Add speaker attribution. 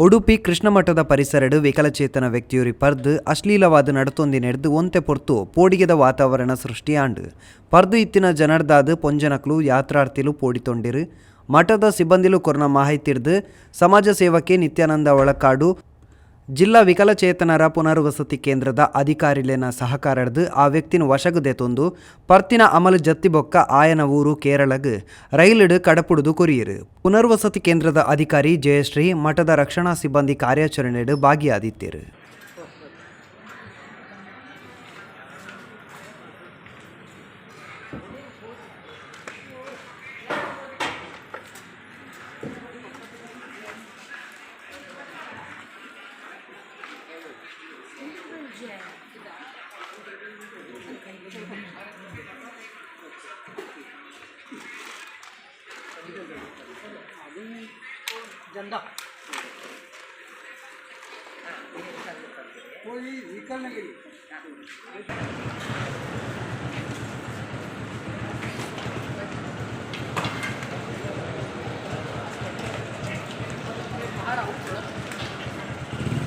Speaker 1: ಉಡುಪಿ ಕೃಷ್ಣಮಠದ ಪರಿಸರಡ್ ವಿಕಲಚೇತನ ವ್ಯಕ್ತಿಯೊರಿ ಪರ್ದ್ ಅಶ್ಲೀಲವಾದ್ ನಡತೊಂದಿನೆರ್ದ್ ಒಂತೆ ಪೊರ್ತು ಪೋಡಿಗೆದ ವಾತಾವರಣ ಸೃಷ್ಟಿ ಆಂಡ್. ಪರ್ದ್ ಇತ್ತಿನ ಜನರ್ದಾದ್ ಪೊಂಜನಕುಲು, ಯಾತ್ರಾರ್ಥಿಲು ಪೋಡಿತೊಂಡೆರ್. ಮಠದ ಸಿಬ್ಬಂದಿಲು ಕೊರ್ನ ಮಾಹಿತಿರ್ದ್ ಸಮಾಜ ಸೇವಕೆ ನಿತ್ಯಾನಂದ ಒಳಕಾಡು, ಜಿಲ್ಲಾ ವಿಕಲಚೇತನರ ಪುನರ್ವಸತಿ ಕೇಂದ್ರದ ಅಧಿಕಾರಿಲೆನ ಸಹಕಾರರ್ದ್ ಆ ವ್ಯಕ್ತಿನ್ ವಶಗ್ ದೆತೊಂದು ಪರ್ತಿನ ಅಮಲ್ ಜತ್ತಿಬೊಕ್ಕ ಆಯನ ಊರು ಕೇರಳಗ್ ರೈಲ್ ಡ್ ಕಡಪುಡುದು ಕೊರಿಯೆರ್. ಪುನರ್ವಸತಿ ಕೇಂದ್ರದ ಅಧಿಕಾರಿ ಜಯಶ್ರೀ, ಮಠದ ರಕ್ಷಣಾ ಸಿಬ್ಬಂದಿ ಕಾರ್ಯಾಚರಣೆಡ್ ಭಾಗಿಯಾದಿತ್ತೆರ್.
Speaker 2: कोई व्हीकल नहीं।